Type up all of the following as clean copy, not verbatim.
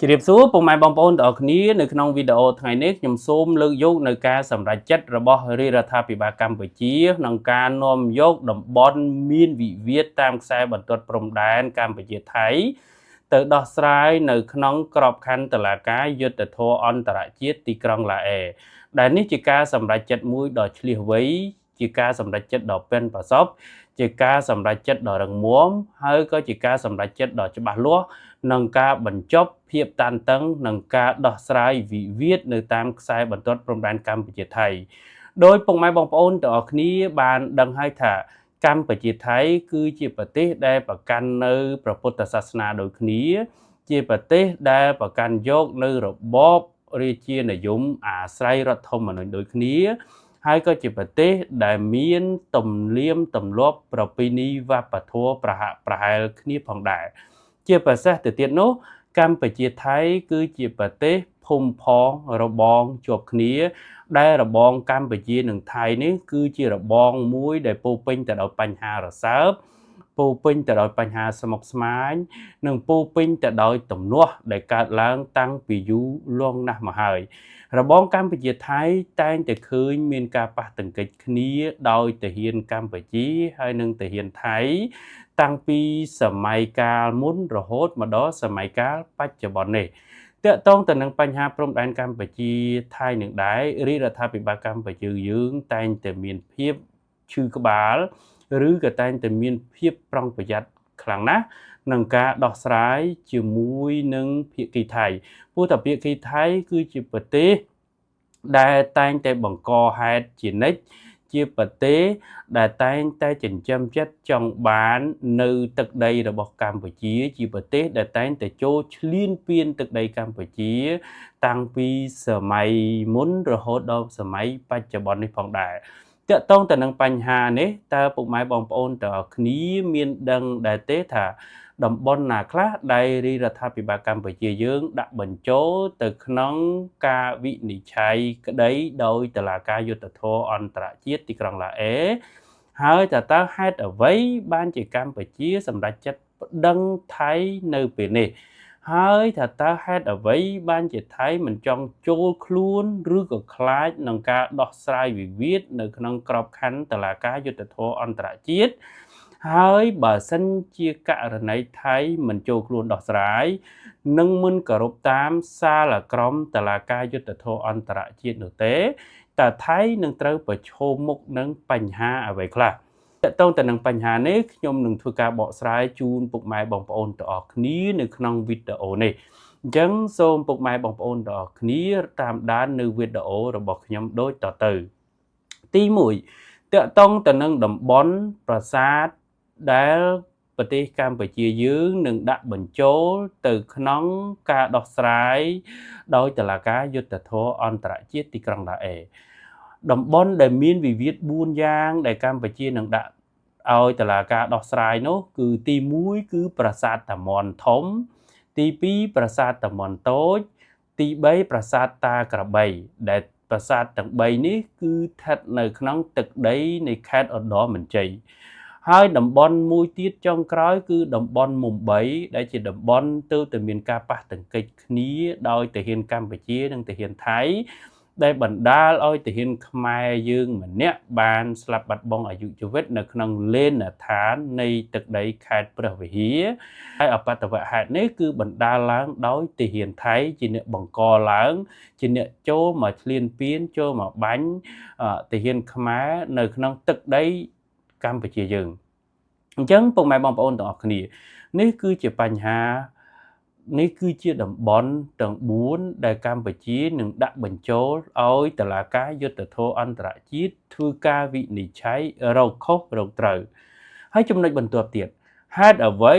ជម្រាបសួរពុកម៉ែបងប្អូនទាំងអស់គ្នានៅក្នុងវីដេអូថ្ងៃនេះខ្ញុំសូមលើកយកនៅការសម្រេចចិត្តរបស់រាជរដ្ឋាភិបាលកម្ពុជាក្នុងការនាំយកតំបន់មានវិវាទតាមខ្សែបន្ទាត់ព្រំដែនកម្ពុជាថៃទៅដោះស្រាយនៅក្នុងក្របខ័ណ្ឌតុលាការយុត្តិធម៌អន្តរជាតិទីក្រុងឡាអេដែលនេះជាការសម្រេចចិត្តមួយដ៏ឈ្លាសវៃជាការសម្រេចចិត្តដ៏ប៉ិនប្រសប់ជាការសម្រេចចិត្តដ៏រឹងមាំហើយក៏ជាការសម្រេចចិត្តដ៏ច្បាស់លាស់ នឹងការបញ្ចប់ភាពតានតឹងនិងការដោះស្រាយវិវាទនៅតាមខ្សែបន្ទាត់ព្រំដែនកម្ពុជាថៃដោយពុកម៉ែបងប្អូនទាំងអស់គ្នាបានដឹងហើយថាកម្ពុជាថៃគឺជាប្រទេសដែលប្រកាន់នៅព្រះពុទ្ធសាសនាដូចគ្នា ជាប្រទេសដែលប្រកាន់យកនៅរបបរាជានិយមអាស្រ័យរដ្ឋធម្មនុញ្ញដូចគ្នា ហើយក៏ជាប្រទេសដែលមានទំនៀមទម្លាប់ប្រពៃណីវប្បធម៌ប្រហាក់ប្រហែលគ្នាផងដែរ ជាពិសេសទៅទៀតនោះកម្ពុជាថៃគឺជាប្រទេសភូមិផងរបងជាប់គ្នា ដែលរបងកម្ពុជានិងថៃនេះគឺជារបងមួយដែលពោរពេញទៅដោយបញ្ហារសើបពោរពេញទៅដោយបញ្ហាស្មុគស្មាញនិងពោរពេញទៅដោយទំនាស់ដែលកើតឡើងតាំងពីយូរលង់ណាស់មកហើយរបងកម្ពុជាថៃតែងតែឃើញមានការប៉ះទង្គិចគ្នាដោយទាហានកម្ពុជាហើយនិងទាហានថៃ តាំងពីសម័យកាលមុនរហូតមកដល់សម័យកាលបច្ចុប្បន្ននេះតកតងទៅនឹងបញ្ហាព្រំដែនកម្ពុជាថៃនឹងដែររាជរដ្ឋាភិបាលកម្ពុជាយើងតែងតែមានភាពឈឺក្បាលឬក៏តែងតែមានភាពប្រុងប្រយ័ត្នខ្លាំងណាស់នឹងការដោះស្រាយជាមួយនឹងភាគីថៃព្រោះតែភាគីថៃគឺជាប្រទេសដែលតែងតែបង្កហេតុជានិច្ចជាប្រទេសដែលតែងតែចិញ្ចឹមចិត្តចង់បាននៅទឹកដីរបស់កម្ពុជា ជាប្រទេសដែលតែងតែចូលឈ្លានពានទឹកដីកម្ពុជា តាំងពីសម័យមុនរហូតដល់សម័យបច្ចុប្បន្ននេះផងដែរតកតងទៅនឹងបញ្ហានេះតើពុកម៉ែបងប្អូនទាំងអស់គ្នាមានដឹងដែរទេថាតំបន់ណាខ្លះដែលរាជរដ្ឋាភិបាលកម្ពុជាយើងដាក់បញ្ចូលទៅក្នុងការវិនិច្ឆ័យក្តីដោយតុលាការយុត្តិធម៌អន្តរជាតិទីក្រុងឡាអេហើយតើហេតុអ្វីបានជាកម្ពុជាសម្រេចចិត្តប្តឹងថៃនៅពេលនេះហើយថាតើហេតុអ្វីបានជាថៃមិនចង់ចូលខ្លួនឬក៏ខ្លាចនឹងការដោះស្រាយវិវាទនៅក្នុងក្របខ័ណ្ឌតុលាការយុត្តិធម៌អន្តរជាតិហើយបើសិនជាករណីថៃមិនចូលខ្លួនដោះស្រាយនិងមិនគោរពតាមសាលក្រមតុលាការយុត្តិធម៌អន្តរជាតិនោះទេតើថៃនឹងត្រូវប្រឈមមុខនឹងបញ្ហាអ្វីខ្លះតកតងទៅនឹងបញ្ហានេះខ្ញុំនឹងធ្វើការបកស្រាយជូនពុកម៉ែបងប្អូនទាំងអស់គ្នានៅក្នុងវីដេអូនេះអញ្ចឹងសូមពុកម៉ែបងប្អូនទាំងអស់គ្នាតាមដាននៅវីដេអូរបស់ខ្ញុំដូចតទៅទី1តកតងទៅនឹងតំបន់ប្រាសាទដែលប្រទេសកម្ពុជាយើងនឹងដាក់បញ្ចូលទៅក្នុងការដោះស្រាយដោយតុលាការយុត្តិធម៌អន្តរជាតិទីក្រុងឡាអេតំបន់ដែលមានវិវាទ4យ៉ាងដែលកម្ពុជានឹងដាក់ឲ្យតុលាការដោះស្រាយនោះគឺទី1គឺប្រាសាទតាមាន់ធំទី2ប្រាសាទតាមាន់តូចទី3ប្រាសាទតាក្របីដែលប្រាសាទទាំង3នេះគឺស្ថិតនៅក្នុងទឹកដីនៃខេត្តឧត្តរមានជ័យហើយតំបន់មួយទៀតចុងក្រោយគឺតំបន់មុំ3ដែលជាតំបន់ទើបតែមានការប៉ះទង្គិចគ្នាដោយទាហានកម្ពុជានិងទាហានថៃដែលបណ្ដាលឲ្យទាហានខ្មែរយើងម្នាក់បានស្លាប់បាត់បង់អាយុជីវិតនៅក្នុងលេណដ្ឋាននៃទឹកដីខេត្តព្រះវិហារហើយអបតវហេតុនេះគឺបណ្ដាលឡើងដោយទាហានថៃជាអ្នកបង្កឡើងជាអ្នកចូលមកឈ្លានពានចូលមកបាញ់ទាហានខ្មែរនៅក្នុងទឹកដីកម្ពុជាយើងអញ្ចឹងពុកម៉ែបងប្អូនទាំងអស់គ្នានេះគឺជាបញ្ហានេះគឺជាតំបន់ទាំង4ដែលកម្ពុជានឹងដាក់បញ្ចូលឲ្យតុលាការយុត្តិធម៌អន្តរជាតិធ្វើការវិនិច្ឆ័យរកខុសរកត្រូវហើយចំណុចបន្ទាប់ទៀតហេតុអ្វី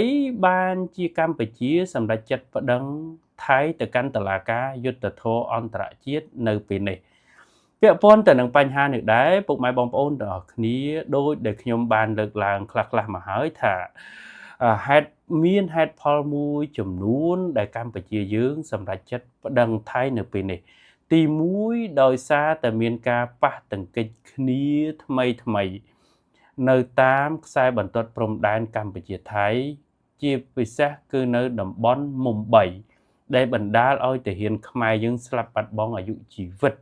បានជាកម្ពុជាសម្រេចចិត្តប្តឹងថៃទៅកាន់តុលាការយុត្តិធម៌អន្តរជាតិនៅពេលនេះពាក់ព័ន្ធទៅនឹងបញ្ហានេះដែរពុកម៉ែបងប្អូនទាំងអស់គ្នាដោយដែលខ្ញុំបានលើកឡើងខ្លះៗមកហើយថាហេតុមានហេតុផលមួយចំនួនដែលកម្ពុជាយើងសម្រេចចិត្តប្តឹងថៃនៅពេលនេះទី1ដោយសារតែមានការប៉ះទង្គិចគ្នាថ្មីថ្មីនៅតាមខ្សែបន្ទាត់ព្រំដែនកម្ពុជាថៃជាពិសេសគឺនៅតំបន់មុំ3 ដែលបណ្ដាលឲ្យទាហានខ្មែរយើងស្លាប់បាត់បង់អាយុជីវិត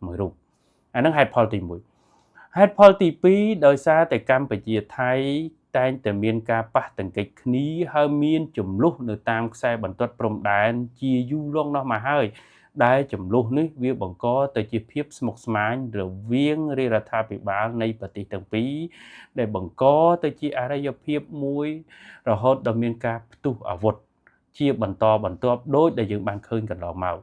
មួយរូបអាហ្នឹងហេតុផលទី1ហេតុផលទី2ដោយសារតែកម្ពុជាថៃតែងតែមានការប៉ះទង្គិចគ្នាហើយមានចំនួននៅតាមខ្សែបន្ទាត់ព្រំដែនជាយូរលង់ណាស់មកហើយដែលចំនួននេះវាបង្កទៅជាភាពស្មុគស្មាញរវាងរាជរដ្ឋាភិបាលនៃប្រទេសទាំងពីរដែលបង្កទៅជាអរិយភាពមួយរហូតដល់មានការផ្ទុះអាវុធជាបន្តបន្ទាប់ដោយដែលយើងបានឃើញកន្លងមក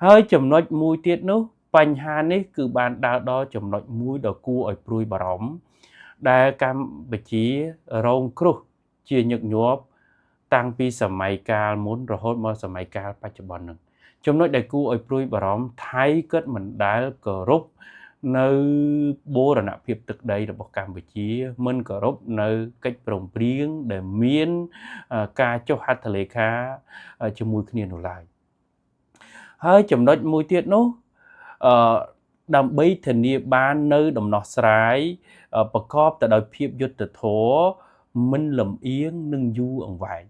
ហើយចំណុចមួយទៀតនោះបញ្ហានេះគឺបានដើរដល់ចំណុចមួយដ៏គួរឲ្យព្រួយបារម្ភដែលកម្ពុជារងគ្រោះជាញឹកញាប់តាំងពីសម័យកាលមុនរហូតមកសម័យកាលបច្ចុប្បន្ននឹងចំណុចដែលគួរឲ្យព្រួយបារម្ភថៃគាត់មិនដែលគោរពនៅបូរណភាពទឹកដីរបស់កម្ពុជាមិនគោរពនៅកិច្ចព្រមព្រៀងដែលមានការចុះហត្ថលេខាជាមួយគ្នានោះឡើយហើយចំណុចមួយទៀតនោះអឺដើម្បីធានាបាននៅដំណោះស្រាយប្រកបទៅដោយភាពយុត្តិធម៌មិនលំអៀងនិងយូរអង្វែង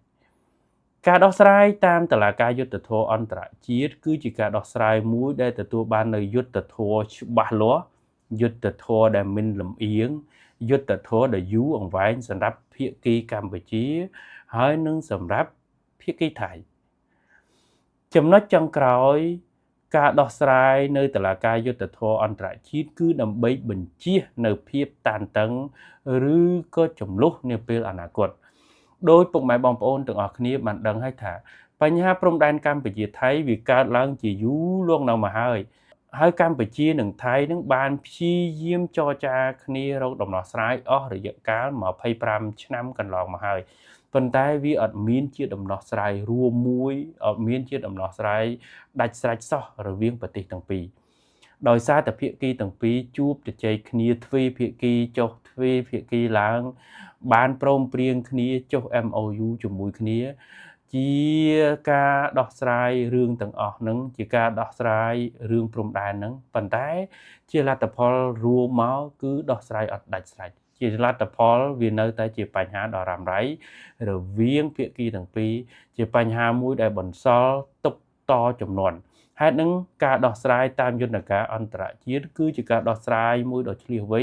ការដោះស្រាយតាមតុលាការយុត្តិធម៌អន្តរជាតិគឺជាការដោះស្រាយមួយដែលទទួលបាននូវយុត្តិធម៌ច្បាស់លាស់យុត្តិធម៌ដែលមិនលំអៀងយុត្តិធម៌ដែលយូរអង្វែងសម្រាប់ភាគីកម្ពុជាហើយនិងសម្រាប់ភាគីថៃចំណុចចុងក្រោយការដោះស្រាយនៅតុលាការយុត្តិធម៌អន្តរជាតិគឺដើម្បីបញ្ជៀសនៅភាពតានតឹងឬក៏ចំនួននាពេលអនាគតដោយពុកម៉ែបងប្អូនទាំងអស់គ្នាបានដឹងហើយថាបញ្ហាព្រំដែនកម្ពុជាថៃវាកើតឡើងជាយូរលង់ណាស់មកហើយហើយកម្ពុជានិងថៃនឹងបានព្យាយាមចរចាគ្នារកដំណោះស្រាយអស់រយៈកាល25ឆ្នាំកន្លងមកហើយប៉ុន្តែវាអត់មានជាដំណោះស្រាយរួមមួយអត់មានជាដំណោះស្រាយដាច់ស្រេចសោះរវាងប្រទេសទាំងពីរដោយសារតែភាគីទាំងពីរជួបជជែកគ្នាទ្វេភាគីចុះទ្វេភាគីឡើងបានព្រមព្រៀងគ្នាចុះ MOU ជាមួយគ្នាជាការដោះស្រាយរឿងទាំងអស់ហ្នឹងជាការដោះស្រាយរឿងព្រំដែនហ្នឹងប៉ុន្តែជាលទ្ធផលរួមមកគឺដោះស្រាយអត់ដាច់ស្រេចជាលទ្ធផលវានៅតែជាបញ្ហាដ៏រ៉ាំរ៉ៃរវាងភាគីទាំងពីរជាបញ្ហាមួយដែលបន្សល់ទុកតចំនួនហេតុនឹងការដោះស្រាយតាមយន្តការអន្តរជាតិគឺជាការដោះស្រាយមួយដ៏ឆ្លៀសវៃ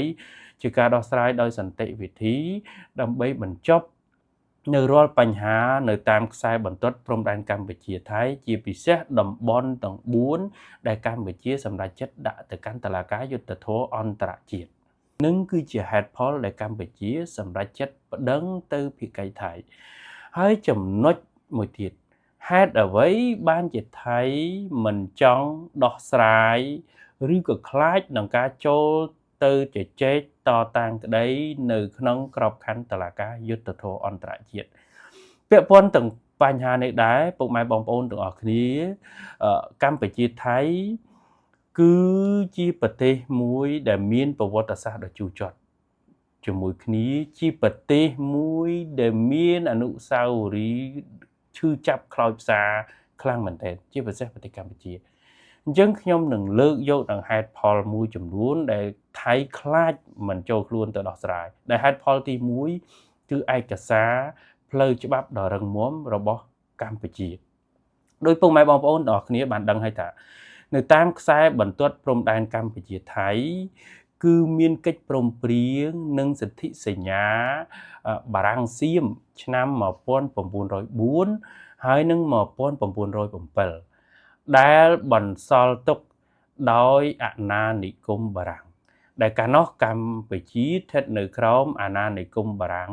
ជាការដោះស្រាយដោយសន្តិវិធីដើម្បីបញ្ចប់នៅរាល់បញ្ហានៅតាមខ្សែបន្ទាត់ព្រំដែនកម្ពុជាថៃជាពិសេសតំបន់ទាំង4ដែលកម្ពុជាសម្រេចចិត្តដាក់ទៅកាន់តុលាការយុត្តិធម៌អន្តរជាតិនឹងគឺជាហេតុផលដែលកម្ពុជាសម្រេចចិត្តប្តឹងទៅភាគីថៃហើយចំណុចមួយទៀតហេតុអ្វីបានជាថៃមិនចង់ដោះស្រាយឬក៏ខ្លាចនឹងការចូលទៅជជែកតតាំងក្តីនៅក្នុងក្របខ័ណ្ឌតុលាការយុត្តិធម៌អន្តរជាតិពាក់ព័ន្ធទាំងបញ្ហានេះដែរពុកម៉ែបងប្អូនទាំងអស់គ្នាកម្ពុជាថៃគឺជាប្រទេសមួយដែលមានប្រវត្តិសាស្ត្រដ៏ជូរចត់ជាមួយគ្នាជាប្រទេសមួយដែលមានអនុស្សាវរីយ៍ឈឺចាប់ខ្លោចផ្សាខ្លាំងមែនទែនជាពិសេសប្រទេសកម្ពុជាអញ្ចឹងខ្ញុំនឹងលើកយកនឹងហេតុផលមួយចំនួនដែលថៃខ្លាចមិនចូលខ្លួនទៅដោះស្រាយដែលហេតុផលទី1គឺឯកសារផ្លូវច្បាប់ដ៏រឹងមាំរបស់កម្ពុជាដោយពុកម៉ែបងប្អូនទាំងអស់គ្នាបានដឹងហើយថានៅតាមខ្សែបន្ទាត់ព្រំដែនកម្ពុជាថៃគឺមានកិច្ចព្រមព្រៀងនិងសន្ធិសញ្ញាបារាំងសៀមឆ្នាំ1904ហើយនិង1907ដែលបន្សល់ទុកដោយអាណានិគមបារាំងដែលកាលនោះកម្ពុជាស្ថិតនៅក្រោមអាណានិគមបារាំង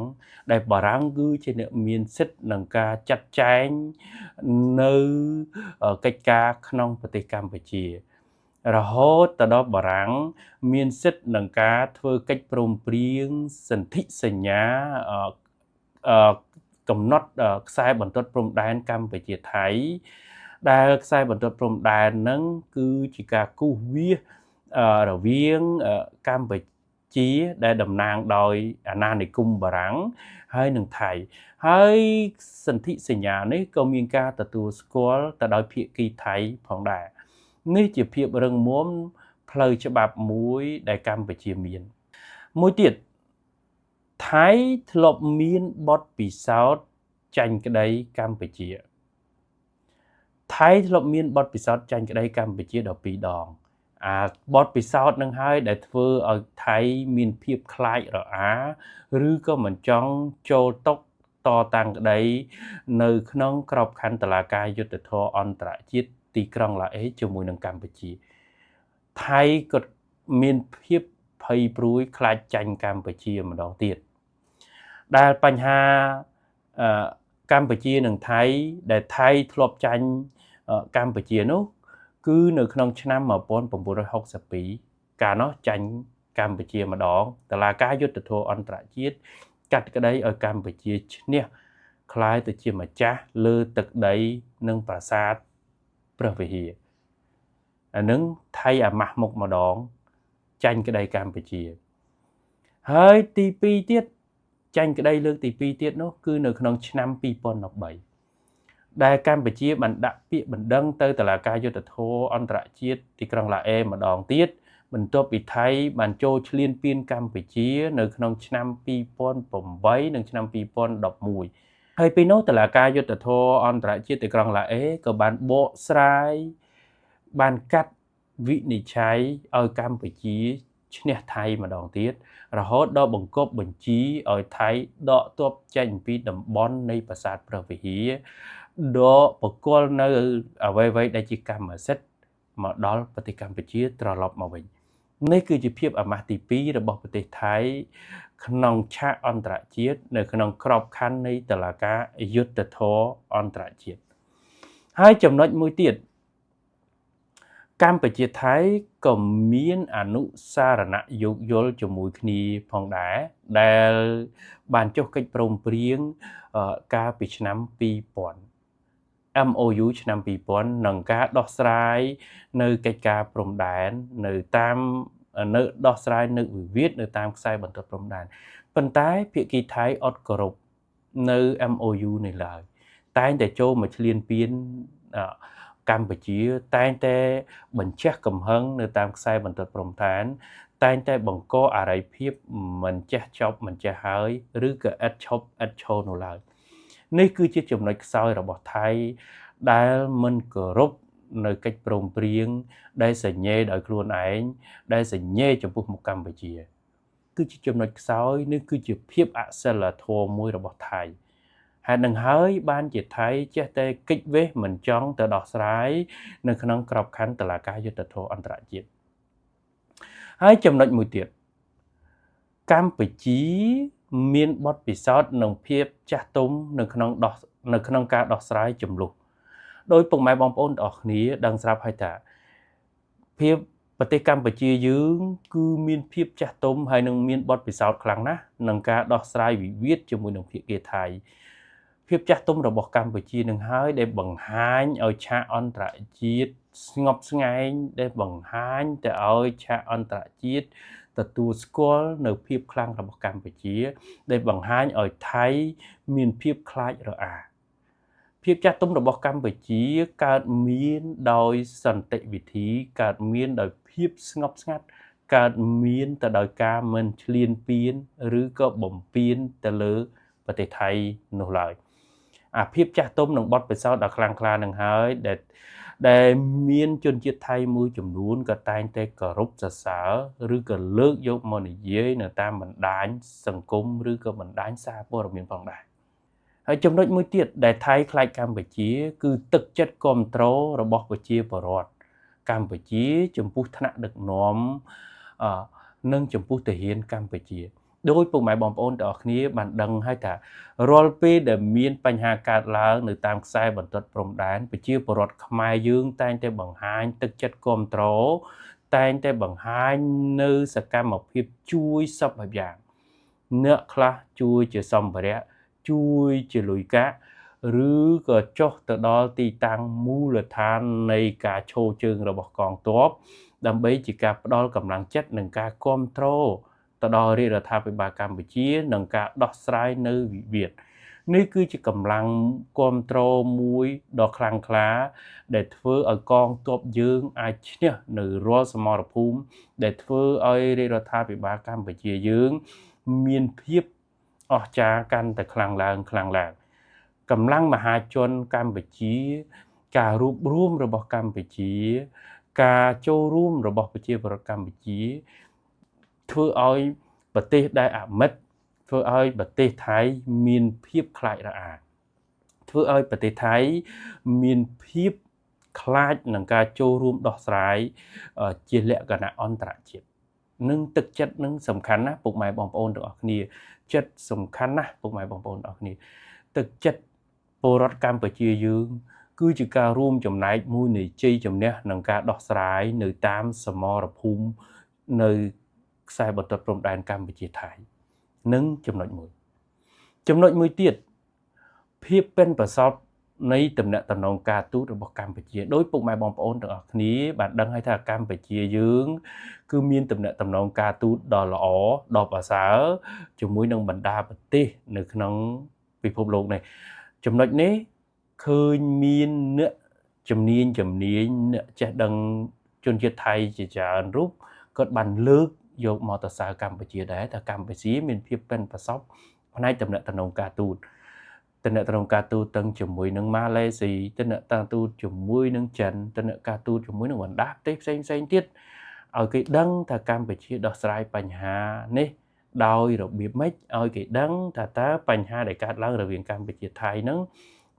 ដែលបារាំងគឺជាអ្នកមានសិទ្ធិក្នុងការចាត់ចែងនៅកិច្ចការក្នុងប្រទេសកម្ពុជារហូតទៅដល់បារាំងមានសិទ្ធិក្នុងការធ្វើកិច្ចព្រមព្រៀងសន្ធិសញ្ញាកំណត់ខ្សែបន្ទាត់ព្រំដែនកម្ពុជាថៃដែលខ្សែបន្ទាត់ព្រំដែនហ្នឹងគឺជាការគូសវាសរវាងកម្ពុជាដែលតំណាងដោយអាណានិគមបារាំងហើយនិងថៃហើយសន្ធិសញ្ញានេះក៏មានការទទួលស្គាល់ទៅដោយភាគីថៃផងដែរនេះជាភាពរឹងមាំផ្លូវច្បាប់មួយដែលកម្ពុជាមានមួយទៀតថៃធ្លាប់មានបទពិសោធន៍ចាញ់ក្តីកម្ពុជា ថៃធ្លាប់មានបទពិសោធន៍ចាញ់ក្តីកម្ពុជា12ដងអាបទពិសោធន៍នឹងហើយដែលធ្វើឲ្យថៃមានភាពខ្លាចរអាឬក៏មិនចង់ចូលតុតតាំងក្តីនៅក្នុងក្របខ័ណ្ឌតុលាការយុត្តិធម៌អន្តរជាតិទីក្រុងឡាអេជាមួយនឹងកម្ពុជាថៃក៏មានភាពភ័យព្រួយខ្លាចចាញ់កម្ពុជាម្ដងទៀតដែលបញ្ហាកម្ពុជានិងថៃដែលថៃធ្លាប់ចាញ់កម្ពុជានោះគឺនៅក្នុងឆ្នាំ1962កាលនោះចាញ់កម្ពុជាម្ដងតុលាការយុត្តិធម៌អន្តរជាតិកាត់ក្តីឲ្យកម្ពុជាឈ្នះក្លាយទៅជាម្ចាស់លើទឹកដីនិងប្រាសាទព្រះវិហារអានឹងថៃអាម៉ាស់មុខម្ដងចាញ់ក្តីកម្ពុជាហើយទី2ទៀតចាញ់ក្តីលើកទី2ទៀតនោះគឺនៅក្នុងឆ្នាំ2013ដែលកម្ពុជាបានដាក់ពាក្យបណ្ដឹងទៅតុលាការយុត្តិធម៌អន្តរជាតិទីក្រុងឡាអេម្ដងទៀតបន្ទាប់ពីថៃបានចូលឈ្លានពានកម្ពុជានៅក្នុងឆ្នាំ2008និងឆ្នាំ2011ហើយពេលនោះតុលាការយុត្តិធម៌អន្តរជាតិទីក្រុងឡាអេក៏បានបកស្រាយបានកាត់វិនិច្ឆ័យឲ្យកម្ពុជាឈ្នះថៃម្ដងទៀតរហូតដល់បង្គាប់បញ្ជាឲ្យថៃដកទ័ពចេញពីតំបន់នៃប្រាសាទព្រះវិហារដកបកលនៅអ្វីៗដែលជាកម្មសិទ្ធិមកដល់ប្រទេសកម្ពុជាត្រឡប់មកវិញនេះគឺជាភាពអាម៉ាស់ទី2របស់ប្រទេសថៃក្នុងឆាកអន្តរជាតិនៅក្នុងក្របខ័ណ្ឌនៃតុលាការយុត្តិធម៌អន្តរជាតិហើយចំណុចមួយទៀតកម្ពុជាថៃក៏មានអនុសារណៈយោគយល់ជាមួយគ្នាផងដែរដែលបានចុះកិច្ចព្រមព្រៀងកាលពីឆ្នាំ2000 MOU ឆ្នាំ2000នឹងការដោះស្រាយនៅកិច្ចការព្រំដែននៅតាមនៅដោះស្រាយនៅវិវាទនៅតាមខ្សែបន្ទាត់ព្រំដែនប៉ុន្តែភាគីថៃអត់គោរពនៅ MOU នេះឡើយតែងតែចូលមកឈ្លានពានកម្ពុជាតែងតែបញ្ឆេះកំហឹងនៅតាមខ្សែបន្ទាត់ព្រំដែនតែងតែបង្កអរិភាពមិនចេះចប់មិនចេះហើយឬក៏ឥតឈប់ឥតឈរនោះឡើយនេះគឺជាចំណុចខ្សោយរបស់ថៃដែលមិនគោរពនៅកិច្ចព្រមព្រៀងដែលសញ្ញេដោយខ្លួនឯងដែលសញ្ញេចំពោះមុខកម្ពុជាគឺជាចំណុចខ្សោយនេះគឺជាភាពអសិលធម៌មួយរបស់ថៃហេតុនឹងហើយបានជាថៃចេះតែគេចវេះមិនចង់ទៅដោះស្រាយនៅក្នុងក្របខ័ណ្ឌតុលាការយុត្តិធម៌អន្តរជាតិហើយចំណុចមួយទៀតកម្ពុជាមានបទពិសោធន៍និងភាពចាស់ទុំនៅក្នុងការដោះស្រាយចំនួនដោយពុកម៉ែបងប្អូនទាំងអស់គ្នាដឹងស្រាប់ហើយថាភាពប្រទេសកម្ពុជាយើងគឺមានភាពចាស់ទុំហើយនឹងមានបទពិសោធន៍ខ្លាំងណាស់នឹងការដោះស្រាយវិវាទជាមួយនឹងភាគីថៃភាពចាស់ទុំរបស់កម្ពុជានឹងហើយដែលបង្ហាញឲ្យឆាកអន្តរជាតិស្ងប់ស្ងែងដែលបង្ហាញទៅឲ្យឆាកអន្តរជាតិទទួលស្គាល់នៅភាពខ្លាំងរបស់កម្ពុជាដែលបង្ហាញឲ្យថៃមានភាពខ្លាចរអាភាពចាស់ទុំរបស់កម្ពុជាកើតមានដោយសន្តិវិធីកើតមានដោយភាពស្ងប់ស្ងាត់កើតមានទៅដោយការមិនឈ្លានពានឬក៏បំពានទៅលើប្រទេសថៃនោះឡើយអាភាពចាស់ទុំនិងបទពិសោធន៍ដ៏ខ្លាំងក្លានឹងហើយដែលមានជនជាតិថៃមួយចំនួនក៏តែងតែគោរពសរសើរឬក៏លើកយកមកនិយាយនៅតាមបណ្ដាញសង្គមឬក៏បណ្ដាញសារព័ត៌មានផងដែរហើយចំណុចមួយទៀតដែលថៃខ្លាចកម្ពុជាគឺទឹកចិត្តគ្រប់គ្រងរបស់ប្រជាពលរដ្ឋកម្ពុជាចំពោះថ្នាក់ដឹកនាំនិងចំពោះទាហានកម្ពុជាដោយពុកម៉ែបងប្អូនទាំងអស់គ្នាបានដឹងហើយថារាល់ពេលដែលមានបញ្ហាកើតឡើងនៅតាមខ្សែបន្ទាត់ព្រំដែនប្រជាពលរដ្ឋខ្មែរយើងតែងតែបង្ហាញទឹកចិត្តគ្រប់គ្រងតែងតែបង្ហាញនៅសកម្មភាពជួយសពបែបយ៉ាងអ្នកខ្លះជួយជាសម្ភារៈជួយជាលុយកាក់ឬក៏ចុះទៅដល់ទីតាំងមូលដ្ឋាននៃការឈរជើងរបស់កងទ័ពដើម្បីជាការផ្ដល់កម្លាំងចិត្តនិងការគ្រប់គ្រងទៅដល់រាជរដ្ឋាភិបាលកម្ពុជានិងការដោះស្រាយនៅវិវាទនេះគឺជាកម្លាំងគ្រប់គ្រងមួយដ៏ខ្លាំងក្លាដែលធ្វើឲ្យកងទ័ពយើងអាចឈ្នះនៅរាល់សមរភូមិដែលធ្វើឲ្យរាជរដ្ឋាភិបាលកម្ពុជាយើងមានភាពអស្ចារ្យកាន់តែខ្លាំងឡើងខ្លាំងឡើងកម្លាំងមហាជនកម្ពុជា ការរួបរួមរបស់កម្ពុជា ការចូលរួមរបស់ប្រជាពលរដ្ឋកម្ពុជាធ្វើឲ្យប្រទេសដែលអមិត្តធ្វើឲ្យប្រទេសថៃមានភាពខ្លាចរអាធ្វើឲ្យប្រទេសថៃមានភាពខ្លាចនឹងការចូលរួមដោះស្រាយជាលក្ខណៈអន្តរជាតិនឹងទឹកចិត្តនឹងសំខាន់ណាស់ពុកម៉ែបងប្អូនទាំងអស់គ្នាចិត្តសំខាន់ណាស់ពុកម៉ែបងប្អូនទាំងអស់គ្នាទឹកចិត្តពលរដ្ឋកម្ពុជាយើងគឺជាការរួមចំណែកមួយនៃជ័យជំនះក្នុងការដោះស្រាយនៅតាមសមរភូមិនៅខ្សែបន្ទាត់ព្រំដែនកម្ពុជាថៃនិងចំណុចមួយចំណុចមួយទៀតភាពប៉ិនប្រសប់នៃទំនាក់ទំនងការទូតរបស់កម្ពុជាដោយពុកម៉ែបងប្អូនទាំងអស់គ្នាបានដឹងហើយថាកម្ពុជាយើងគឺមានទំនាក់ទំនងការទូតដ៏ល្អដ៏ប្រសើរជាមួយនឹងបណ្ដាប្រទេសនៅក្នុងពិភពលោកនេះចំណុចនេះឃើញមានអ្នកជំនាញអ្នកចេះដឹងជនជាតិថៃជាច្រើនរូបគាត់បានលើកយកមកទៅសើកម្ពុជាដែរថាកម្ពុជាមានភាពប៉ិនប្រសប់ផ្នែកទំនាក់ទំនងការទូតទំនាក់ទំនងការទូតទាំងជាមួយនឹងម៉ាឡេស៊ីទំនាក់ទំនងទូតជាមួយនឹងចិនទំនាក់ការទូតជាមួយនឹងបណ្ដាប្រទេសផ្សេងផ្សេងទៀតឲ្យគេដឹងថាកម្ពុជាដោះស្រាយបញ្ហានេះដោយរបៀបម៉េចឲ្យគេដឹងថាតើបញ្ហាដែលកើតឡើងរវាងកម្ពុជាថៃហ្នឹង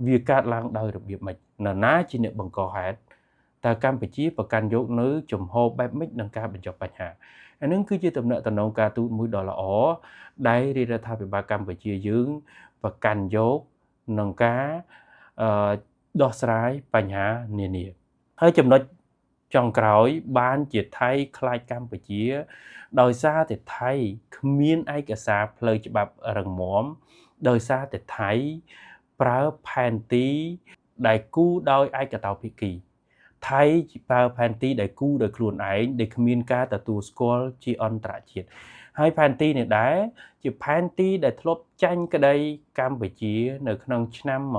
វាកើតឡើងដោយរបៀបម៉េចនរណាជាអ្នកបង្កហេតុតើកម្ពុជាប្រកាន់យកនៅជំហរបែបម៉េចនឹងការបញ្ចប់បញ្ហាអានឹងគឺជាទំនាក់ទំនងការទូតមួយដ៏ល្អដែលរាជរដ្ឋាភិបាលកម្ពុជាយើងប្រកាន់យកក្នុងការដោះស្រាយបញ្ហានានាហើយចំណុចចុងក្រោយបានជាថៃខ្លាចកម្ពុជាដោយសារតែថៃគ្មានឯកសារផ្លូវច្បាប់រឹងមាំដោយសារតែថៃប្រើផែនទីដែលគូដោយឯកតោភាគីថៃប្រើផែនទីដែលគូដោយខ្លួនឯងដែលគ្មានការទទួលស្គាល់ជាអន្តរជាតិហើយផែនទីនេះដែរជាផែនទីដែលធ្លាប់ចាញ់ក្តីកម្ពុជានៅក្នុងឆ្នាំ1962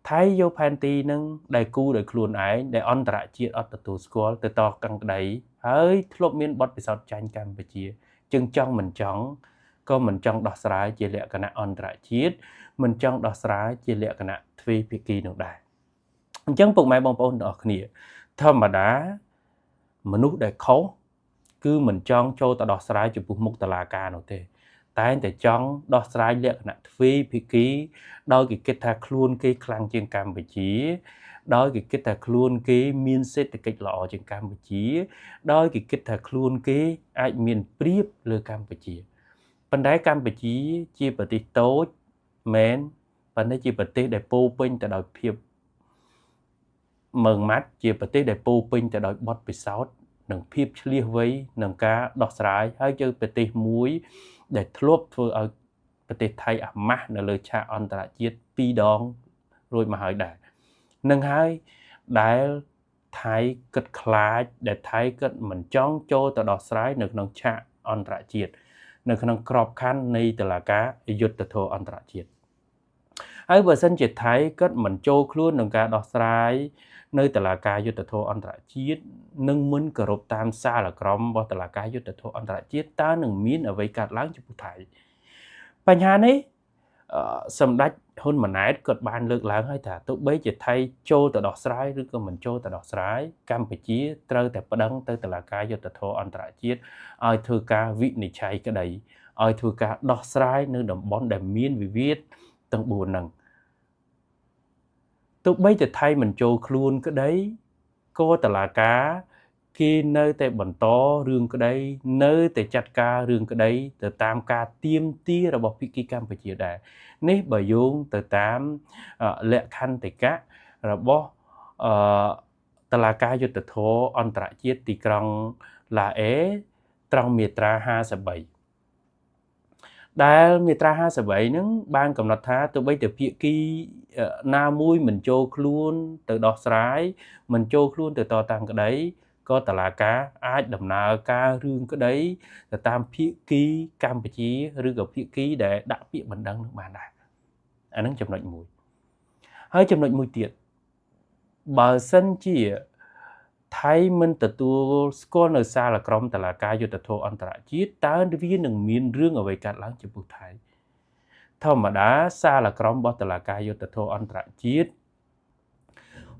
ថៃយកផែនទីនឹងដែលគូដោយខ្លួនឯងដែលអន្តរជាតិអត់ទទួលស្គាល់ទៅតកង់ក្តីហើយធ្លាប់មានបទពិសោធន៍ចាញ់កម្ពុជាจึងចង់មិនចង់ក៏មិនចង់ដោះស្រាយជាលក្ខណៈអន្តរជាតិមិនចង់ដោះស្រាយជាលក្ខណៈទ្វេភាគីនោះដែរអញ្ចឹងពុកម៉ែបងប្អូនទាំងអស់គ្នាធម្មតាមនុស្សដែលខុសគឺមិនចង់ចូលទៅដោះស្រាយចំពោះមុខតុលាការនោះទេតែងតែចង់ដោះស្រាយលក្ខណៈទ្វេភាគីដោយគេគិតថាខ្លួនគេខ្លាំងជាងកម្ពុជាដោយគេគិតថាខ្លួនគេមានសេដ្ឋកិច្ចល្អជាងកម្ពុជាដោយគេគិតថាខ្លួនគេអាចមានប្រៀបលើកម្ពុជាប៉ុន្តែកម្ពុជាជាប្រទេសតូចមែនប៉ុន្តែជាប្រទេសដែលពោពេញទៅដោយភាពម៉ឺងម៉ាត់ជាប្រទេសដែលពោពេញទៅដោយបទពិសោធន៍និងភាពឆ្លៀសវៃក្នុងការដោះស្រាយហើយជាប្រទេសមួយដែលធ្លាប់ធ្វើឲ្យប្រទេសថៃអាម៉ាស់នៅលើឆាកអន្តរជាតិ2ដងរួចមកហើយដែរនឹងហើយដែលថៃគិតខ្លាចដែលថៃគិតមិនចង់ចូលទៅដោះស្រាយនៅក្នុងឆាកអន្តរជាតិនៅក្នុងក្របខ័ណ្ឌនៃតុលាការយុត្តិធម៌អន្តរជាតិហើយបើសិនជាថៃគិតមិនចូលខ្លួនក្នុងការដោះស្រាយនៅតុលាការយុត្តិធម៌អន្តរជាតិនិងមិនគោរពតាមសាលក្រមរបស់តុលាការយុត្តិធម៌អន្តរជាតិតើនឹងមានអ្វីកើតឡើងចំពោះថៃបញ្ហានេះសម្ដេចហ៊ុនម៉ាណែតគាត់បានលើកឡើងហើយថាទោះបីជាថៃចូលទៅដោះស្រាយឬក៏មិនចូលទៅដោះស្រាយកម្ពុជាត្រូវតែប្តឹងទៅតុលាការយុត្តិធម៌អន្តរជាតិឲ្យធ្វើការវិនិច្ឆ័យក្តីឲ្យធ្វើការដោះស្រាយនៅតំបន់ដែលមានវិវាទទាំង4ហ្នឹងទោះបីតែថៃមិនចូលខ្លួនក្តីក៏តុលាការគេនៅតែបន្តរឿងក្តីនៅតែចាត់ការរឿងក្តីទៅតាមការទាមទាររបស់ភាគីកម្ពុជាដែរនេះបើយោងទៅតាមលក្ខន្តិកៈរបស់តុលាការយុត្តិធម៌អន្តរជាតិទីក្រុងឡាអេត្រង់មាត្រា53ដែលមាត្រា53ហ្នឹងបានកំណត់ថាទោះបីតែភាគីណាមួយមិនចូលខ្លួនទៅដោះស្រាយមិនចូលខ្លួនទៅតតាំងក្តីក៏តុលាការអាចដំណើរការរឿងក្តីទៅតាមភាគីកម្ពុជាឬក៏ភាគីដែលដាក់ពាក្យបណ្ដឹងនឹងបានដែរអាហ្នឹងចំណុចមួយហើយចំណុចមួយទៀតបើសិនជាថៃមិនទទួលស្គាល់នៅសាលក្រមតុលាការយុត្តិធម៌អន្តរជាតិតើវានឹងមានរឿងអ្វីកើតឡើងចំពោះថៃ ធម្មតាសាលក្រមរបស់តុលាការយុត្តិធម៌អន្តរជាតិ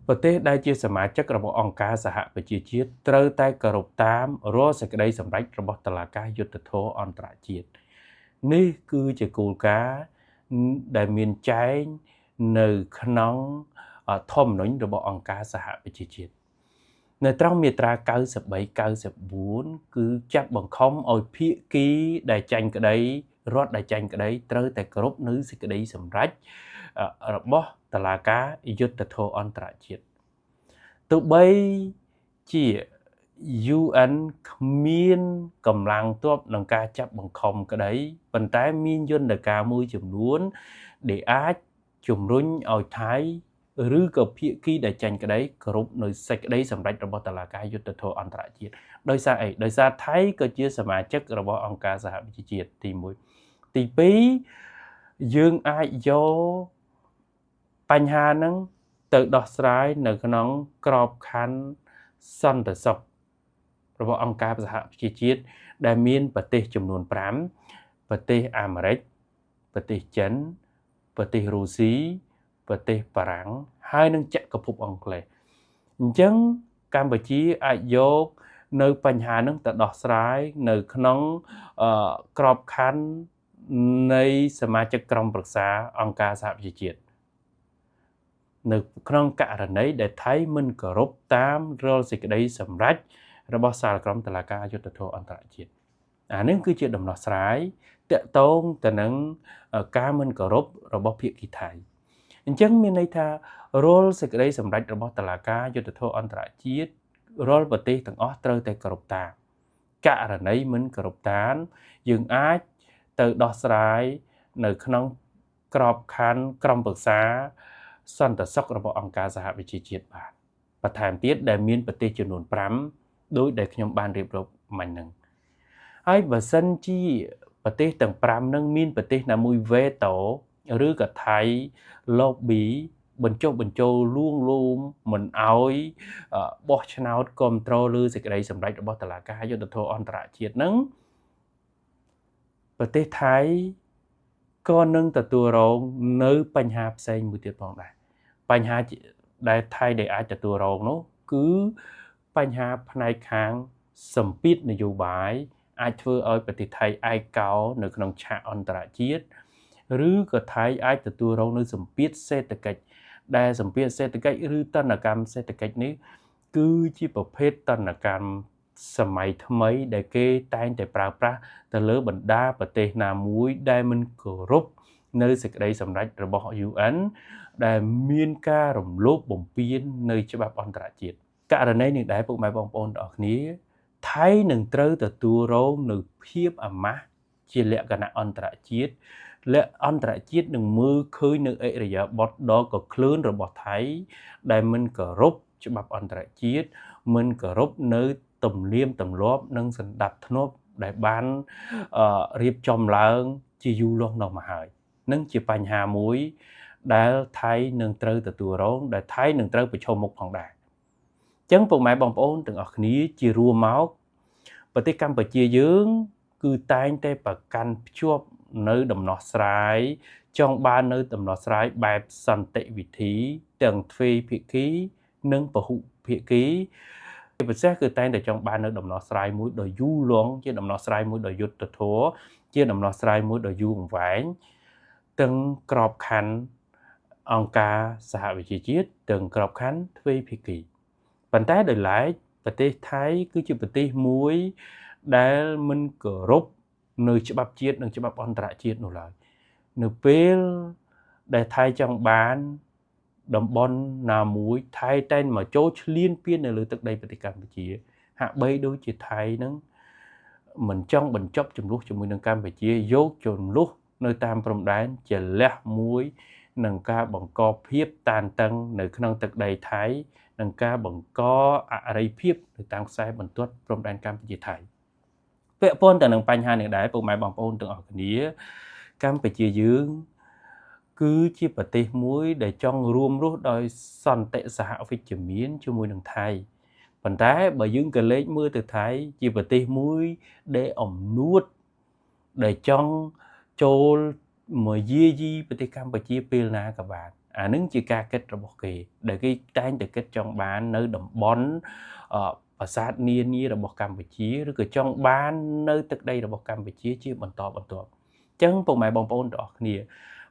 ប្រទេសដែលជាសមាជិករបស់អង្គការសហប្រជាជាតិត្រូវតែគោរពតាមរាល់សេចក្តីសម្រេចរបស់តុលាការយុត្តិធម៌អន្តរជាតិនេះគឺជាគោលការណ៍ដែលមានចែងនៅក្នុងធម្មនុញ្ញរបស់អង្គការសហប្រជាជាតិនៅត្រង់មាត្រា93 94គឺចាប់បង្ខំឲ្យភាគីដែលចាញ់ក្តីរដ្ឋដែលចាញ់ក្តីត្រូវតែគោរពនៅសេចក្តីសម្រេចរបស់តុលាការយុត្តិធម៌អន្តរជាតិទោះបីជា UN គ្មានកម្លាំងទ័ពក្នុងការចាប់បង្ខំក្តីប៉ុន្តែមានយន្តការមួយចំនួនដែលអាចជំរុញឲ្យថៃឬក៏ភាគីដែលចាញ់ក្តីគោរពនៅសេចក្តីសម្រេចរបស់តុលាការយុត្តិធម៌អន្តរជាតិដោយសារអីដោយសារថៃក៏ជាសមាជិករបស់អង្គការសហប្រជាជាតិទី1ទី2យើងអាចយកបញ្ហាហ្នឹងទៅដោះស្រាយនៅក្នុងក្របខ័ណ្ឌសន្តិសុខរបស់អង្គការសហប្រជាជាតិដែលមានប្រទេសចំនួន5ប្រទេសអាមេរិកប្រទេសចិនប្រទេសរុស្ស៊ីប្រទេសបារាំងហើយនិងចក្រភពអង់គ្លេសអញ្ចឹងកម្ពុជាអាចយកនៅបញ្ហានឹងទៅដោះស្រាយនៅក្នុងក្របខ័ណ្ឌនៃសមាជិកក្រុមប្រឹក្សាអង្គការសហប្រជាជាតិនៅក្នុងករណីដែលថៃមិនគោរពតាមរាល់សេចក្តីសម្រេចរបស់សាលក្រមតុលាការយុត្តិធម៌អន្តរជាតិអានេះគឺជាដំណោះស្រាយតាក់ទងទៅនឹងការមិនគោរពរបស់ភាគីថៃអញ្ចឹងមានន័យថារាល់សេចក្តីសម្រេចរបស់តុលាការយុត្តិធម៌អន្តរជាតិរាល់ប្រទេសទាំងអស់ត្រូវតែគោរពតាមករណីមិនគោរពតាមយើងអាចទៅដោះស្រាយនៅក្នុងក្របខ័ណ្ឌក្រុមប្រឹក្សាសន្តិសុខរបស់អង្គការសហប្រជាជាតិបានបន្ថែមទៀតដែលមានប្រទេសចំនួន5ដោយដែលខ្ញុំបានរៀបរាប់មិញហ្នឹងហើយបើសិនជាប្រទេសទាំង5ហ្នឹងមានប្រទេសណាមួយវេតូឬក៏ថៃ lobby បញ្ចុះបញ្ចូលលួងលោមមិនអោយបោះឆ្នោតគ្រប់គ្រងលើសេចក្តីសម្រេចរបស់តុលាការយុត្តិធម៌អន្តរជាតិហ្នឹងប្រទេសថៃក៏នឹងទទួលរងនៅបញ្ហាផ្សេងមួយទៀតផងដែរបញ្ហាដែលថៃដែលអាចទទួលរងនោះគឺបញ្ហាផ្នែកខាងសម្ពាធនយោបាយអាចធ្វើឲ្យប្រទេសថៃឯកោនៅក្នុងឆាកអន្តរជាតិឬក៏ថៃអាចទទួលរងនៅសម្ពាធសេដ្ឋកិច្ចដែលសម្ពាធសេដ្ឋកិច្ចឬទណ្ឌកម្មសេដ្ឋកិច្ចនេះគឺជាប្រភេទទណ្ឌកម្មសម័យថ្មីដែលគេតែងតែប្រើប្រាស់ទៅលើបណ្ដាប្រទេសណាមួយដែលមិនគោរពនៅសេចក្តីសម្រេចរបស់ UN ដែលមានការរំលោភបំពាននៅច្បាប់អន្តរជាតិករណីនេះដែរពុកម៉ែបងប្អូនទាំងអស់គ្នាថៃនឹងត្រូវទទួលរងនៅភាពអាម៉ាស់ជាលក្ខណៈអន្តរជាតិលក្ខអន្តរជាតិនឹងមើលឃើញនៅអរិយាបថដ៏កក្លឿនរបស់ថៃដែលមិនគោរពច្បាប់អន្តរជាតិមិនគោរពនៅទំនៀមទម្លាប់និងសន្តាប់ធ្នាប់ដែលបានរៀបចំឡើងជាយូរលង់ណាស់មកហើយនឹងជាបញ្ហាមួយដែលថៃនឹងត្រូវទទួលរងដែលថៃនឹងត្រូវប្រឈមមុខផងដែរអញ្ចឹងពុកម៉ែបងប្អូនទាំងអស់គ្នាជារួមមកប្រទេសកម្ពុជាយើងគឺតែងតែប្រកាន់ភ្ជាប់នៅដំណោះស្រាយចង់បាននៅដំណោះស្រាយបែបសន្តិវិធីទាំងទ្វេភាគីនិងពហុភាគីជាពិសេសគឺតែងតែចង់បាននៅដំណោះស្រាយមួយដ៏យូរលង់ជាដំណោះស្រាយមួយដ៏យុត្តិធម៌ជាដំណោះស្រាយមួយដ៏យូរអង្វែងទាំងក្របខ័ណ្ឌអង្គការសហប្រជាជាតិទាំងក្របខ័ណ្ឌទ្វេភាគីប៉ុន្តែដោយឡែកប្រទេសថៃគឺជាប្រទេសមួយដែលមិនគោរពនៅច្បាប់ជាតិនិងច្បាប់អន្តរជាតិនោះឡើយនៅពេលដែលថៃចង់បានតំបន់ណាមួយថៃតែងមកចូលឈ្លានពាននៅលើទឹកដីប្រទេសកម្ពុជាហាក់បីដូចជាថៃនឹងមិនចង់បញ្ចប់ជម្លោះជាមួយនឹងកម្ពុជាយកជម្លោះនៅតាមព្រំដែនជាលះមួយនឹងការបង្កភាពតានតឹងនៅក្នុងទឹកដីថៃនិងការបង្កអរិភាពនៅតាមខ្សែបន្ទាត់ព្រំដែនកម្ពុជាថៃពាក់ព័ន្ធទៅនឹងបញ្ហានេះដែរពុកម៉ែបងប្អូនទាំងអស់គ្នាកម្ពុជាយើងគឺជាប្រទេសមួយដែលចង់រួមរស់ដោយសន្តិសហវិជ្ជមានជាមួយនឹងថៃប៉ុន្តែបើយើងក៏លេចមើលទៅថៃជាប្រទេសមួយដែលអំនួតដែលចង់ចូល មកយាយីប្រទេសកម្ពុជាពេលណាក៏បានអានឹងជាការគិតរបស់គេ ដែលគេតែងតែគិតចង់បាននៅតំបន់ប្រាសាទនានារបស់កម្ពុជាឬក៏ចង់បាននៅទឹកដីរបស់កម្ពុជាជាបន្តបន្ទាប់អញ្ចឹងពុកម៉ែបងប្អូនទាំងអស់គ្នា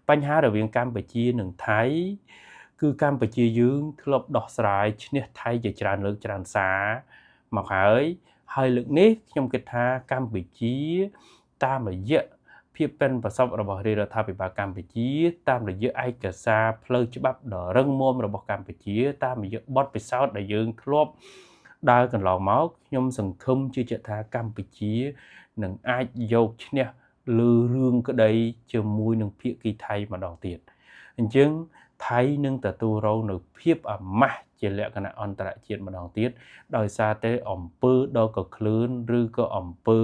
បញ្ហារវាងកម្ពុជានិងថៃគឺកម្ពុជាយើងធ្លាប់ដោះស្រាយឈ្នះថៃជាច្រើនលើកច្រើនសារមកហើយហើយលើកនេះខ្ញុំគិតថាកម្ពុជាតាមរយៈភាពប៉ិនប្រសប់របស់រាជរដ្ឋាភិបាលកម្ពុជាតាមរយៈឯកសារផ្លូវច្បាប់ដ៏រឹងមាំរបស់កម្ពុជាតាមរយៈបទពិសោធន៍ដែលយើងធ្លាប់ដើរកន្លងមកខ្ញុំសង្ឃឹមជឿជាក់ថាកម្ពុជានឹងអាចយកឈ្នះលើរឿងក្តីជាមួយនឹងភាគីថៃម្ដងទៀតអញ្ចឹងថៃនឹងទទួលរងនៅភាពអាម៉ាស់ជាលក្ខណៈអន្តរជាតិម្ដងទៀតដោយសារតែអំពើដ៏កក្លឿនឬក៏អំពើ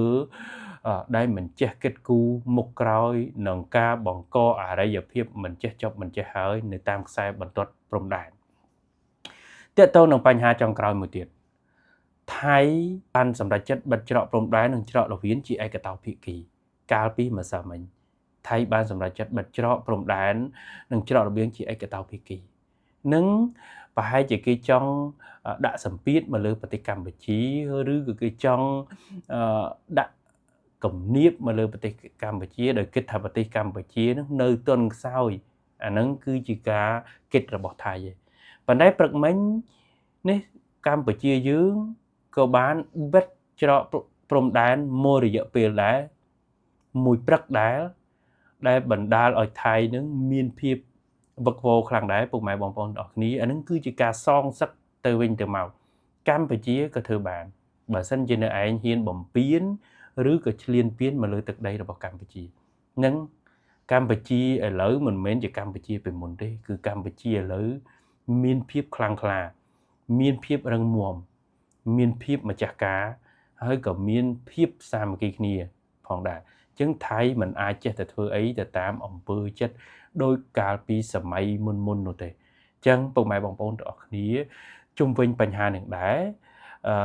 ដែលមិនចេះគិតគូរមុខក្រោយនឹងការបង្កអរិយភាពមិនចេះចប់មិនចេះហើយនៅតាមខ្សែបន្ទាត់ព្រំដែនទាក់ទងនឹងបញ្ហាចុងក្រោយមួយទៀតថៃបានសម្រេចចិត្តបិទច្រកព្រំដែននិងច្រកល្វៀនជាឯកតោភាគីកាលពីម្សិលមិញថៃបានសម្រេចចិត្តបិទច្រកព្រំដែននិងច្រករបៀងជាឯកតោភាគីនិងប្រហែលជាគេចង់ដាក់សម្ពាធមកលើប្រទេសកម្ពុជាឬក៏គេចង់ដាក់គំនាបមកលើប្រទេសកម្ពុជាដោយគិតថាប្រទេសកម្ពុជានឹងនៅទន់ខ្សោយអាហ្នឹងគឺជាការគិតរបស់ថៃឯងប៉ុន្តែព្រឹកមិញនេះកម្ពុជាយើងក៏បានបិទច្រកព្រំដែនមួយរយៈពេលដែរមួយព្រឹកដែរដែលបណ្ដាលឲ្យថៃនឹងមានភាពវឹកវរខ្លាំងដែរពុកម៉ែបងប្អូនទាំងអស់គ្នាអានឹងគឺជាការសងសឹកទៅវិញទៅមកកម្ពុជាក៏ធ្វើបានបើសិនជានៅឯងហ៊ានបំពេញឬក៏ឈ្លានពានមកលើទឹកដីរបស់កម្ពុជានឹងកម្ពុជាឥឡូវមិនមែនជាកម្ពុជាពីមុនទេគឺកម្ពុជាឥឡូវមានភាពខ្លាំងក្លាមានភាពរឹងមាំមានភាពម្ចាស់ការហើយក៏មានភាពសាមគ្គីគ្នាផងដែរអញ្ចឹងថៃមិនអាចចេះតែធ្វើអីទៅតាមអំពើចិត្តដោយកាលពីសម័យមុនមុននោះទេអញ្ចឹងពុកម៉ែបងប្អូនទាំងអស់គ្នាជុំវិញបញ្ហានឹងដែរអឺ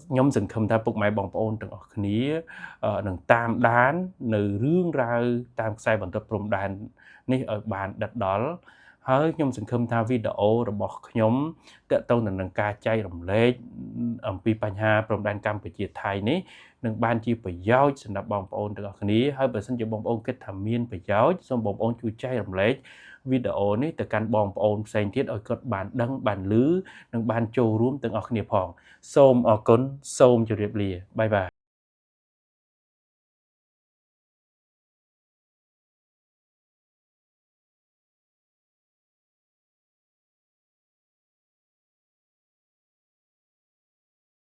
ខ្ញុំសង្ឃឹមថាពុកម៉ែបងប្អូនទាំងអស់គ្នានឹងតាមដាននៅរឿងរ៉ាវតាមខ្សែបន្ទាត់ព្រំដែននេះឲ្យបានដិតដល់ហើយខ្ញុំសង្ឃឹមថាវីដេអូរបស់ខ្ញុំទាក់ទងទៅនឹងការចែករំលែកអំពីបញ្ហាព្រំដែនកម្ពុជាថៃនេះនឹងបានជាប្រយោជន៍សម្រាប់បងប្អូនទាំងអស់គ្នាហើយបើសិនជាបងប្អូនគិតថាមានប្រយោជន៍សូមបងប្អូនជួយចែករំលែកវីដេអូនេះទៅកាន់បងប្អូនផ្សេងទៀតឲ្យគាត់បានដឹងបានឮនិងបានចូលរួមទាំងអស់គ្នាផងសូមអរគុណសូមជម្រាបលាbye bye.